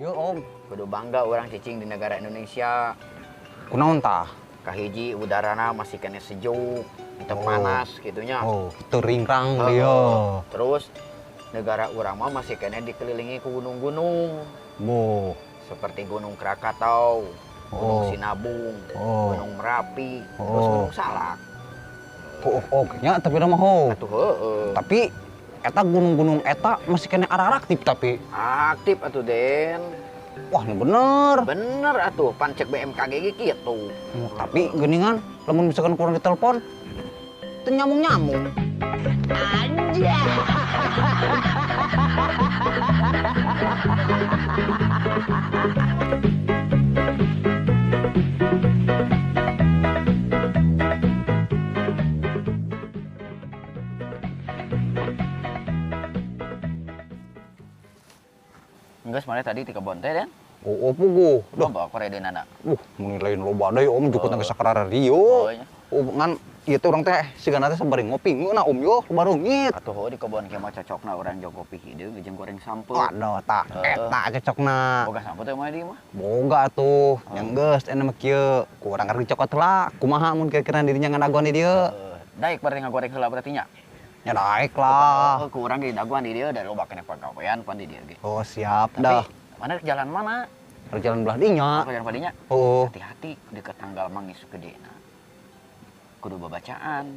Yo Om. Kudu bangga orang cicing di negara Indonesia. Kunaon tah? Kahiji udarana masih kena sejuk, teu panas gitunya. Oh, teu ringkrang dia. Terus negara urang mah masih kena dikelilingi ku gunung-gunung. Boh. Seperti Gunung Krakatau, Gunung Sinabung, Gunung Merapi, terus Gunung Salak. Oh, nya tapi mah ho. Atuh heeh. Tapi eta gunung-gunung eta masih kena aktif tapi. Aktif atuh Den. Wah, nu bener. Bener atuh, pan cek BMKG ge kitu. Oh, tapi geuningan lamun misalkan kurang ditelepon teu nyambung-nyambung. Anjay. Geus mana tadi ti kebon teh, Den? Oh, puguh. Loba koredeunana. Mun lain loba deui Om jukut geus sakarara rio. Oh, ngan ieu teh urang teh sigana teh sabari ngopi ngeunah Om yo, baru ngit. Atuh heuh di kebon kieu mah cocokna urang jog kopi hideung jeung goreng sampeu. Waduh tah, eta cocokna. Boga sampeu teh mah di mah. Boga atuh, nya geus enya mah kieu. Ku urang keur dicokot heula, kumaha mun kira-kira dirinya ngadagoan di dieu? Daek berarti ngagoreng heula berarti nya. Ya daek lah. Ku urang ge dagoan di dieu da loba keneh pagawean pan di dieu ge. Oh, siap dah. Mana rek jalan mana? Rek jalan belah dinya. Jalan belah dinya? Oh. Hati-hati deket tanggal manggis gedena. Kudu babacaan.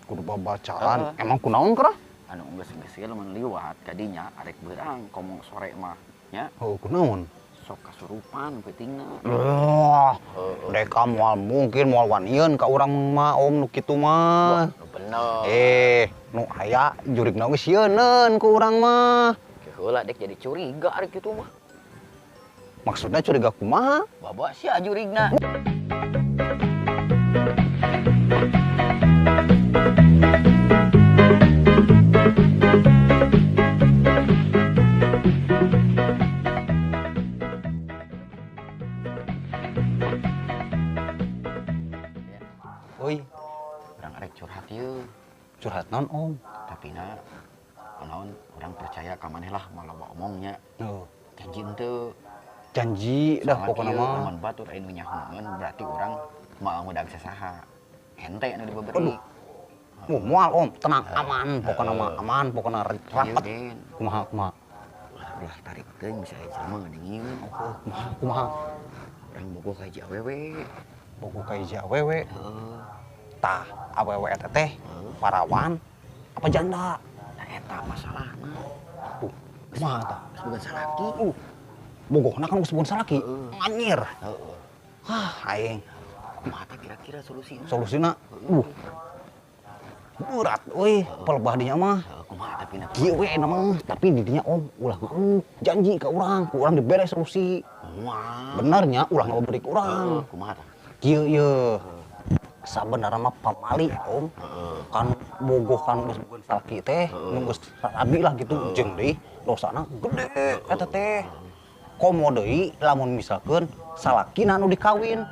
Kudu babacaan? Emang kunaon kerah? Anu geus-geus ge lamun liwat ka dinya arek beurang komo sore mah nya. Oh, kunaon? Sok kasurupan peutingna. Wah, deka moal mungkin moal wanieun ka urang mah Om nu kitu mah. Bener. Nu aya jurigna geus sieuneun ku urang mah. Heula dek jadi curiga arek kitu mah. Maksudnya curiga kumaha? Bawa sia jurigna. Oi, urang arek curhat yeuh. Curhat naon Om? Tapi na naon urang percaya ka maneh lah malah omongnya. Heeh. Janji henteu. Janji dah pokona mah. Lamun batur aya nu nyahoeun berarti urang moal ngudag sasaha. Hente anu dibeberi. Aduh. Moal Om, tenang aman pokona mah, aman pokona rapet. Kumaha kumaha? Ulah tarik teuing bisa aya jelema ngadengieun. Kumaha kumaha? Urang bogoh ka hiji awewe. Bogoh ka hiji awewe. Heeh. Tah, awewe eta teh parawan apa janda? Nah eta masalahna. Kumaha tah? Geus boga salaki. Bogohna kan geus boga salaki. Anjir. Heeh. Hah, aing. Kumaha tah kira-kira solusina? Solusina? Berat euy, pelebah dinya mah. Kumaha tapi na? Kieu we na mah, tapi di dinya Om ulah ngamuk, janji ka urang, ku urang dibere solusi. Kumaha? Bener nya ulah ngababeri ka urang. Kumaha tah? Kieu ye. Sabenerna mah pamali Om. Kan bogoh kan geus boga salaki teh, nu geus rabi lah gitu jeung deui dosana gede eta teh. Komo deui lamun misalkeun salakina nu dikawin.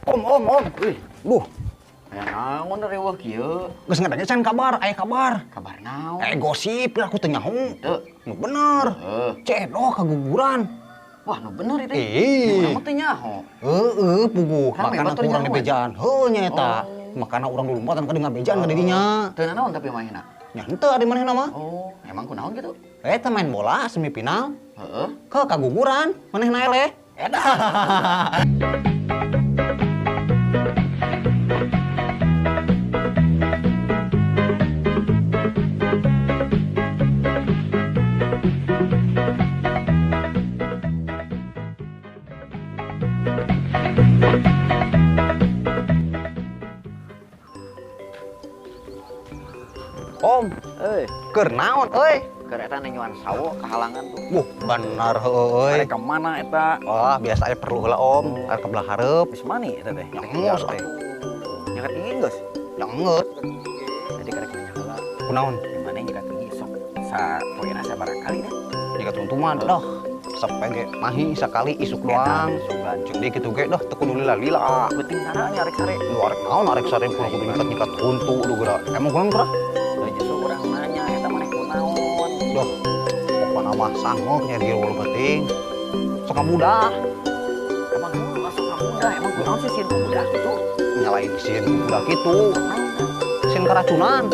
Om, Om, Om. Wih, duh. Aya naon riweuh kieu? Geus ngadenge can kabar, aya kabar. Kabar naon? Gosip lah aku teu nyaho. Teu. Nu bener. Heeh. Cedoh kaguguran. Wah, nu bener itu. Ih. Urang teu nyaho. Heeh, puguh. Makana kurang dibejaan. Heuh nya eta. Makana urang lulumpatan ka ngabejaan ka didinya. Teu naon tapi manehna? Nya henteu ari manehna mah. Oh, emang kunaon kitu? Eta main bola semifinal. Heeh. Ke kaguguran, manehna eleh. Eta. Om, keur naon euy? Keur eta nanyuan sawo kahalangan tuh. Wuh, bener heueuy. Arek ka mana eta? Wah, biasa aya perlu heula Om, arek ka belah hareup. Geus mani eta teh. Geus atuh. Nyaket gigi geus? Geus. Jadi karek nanya heula. Kunaon? Mana nyikat tinggi sok sapoena sabaraha kali dah. Nyikat huntu mah dah. Sampai ge mahi sakali isuk doang. Sugan. Jeung deui kitu ge dah teu kudu lila-lila. Penting tara nya arek sare. Nu arek naon arek sare kudu kudu nyikat-nyikat huntu du geura. Emang kunaon geura? Da justru urang nanya eta maneh kunaon. Duh, pokona mah sangok nya di wal penting. Sok kabudah. Emang kudu masuk kabudah, emang kunaon sih sieun kabudah kitu? Nyalain sieun kabudah kitu. Sieun keracunan.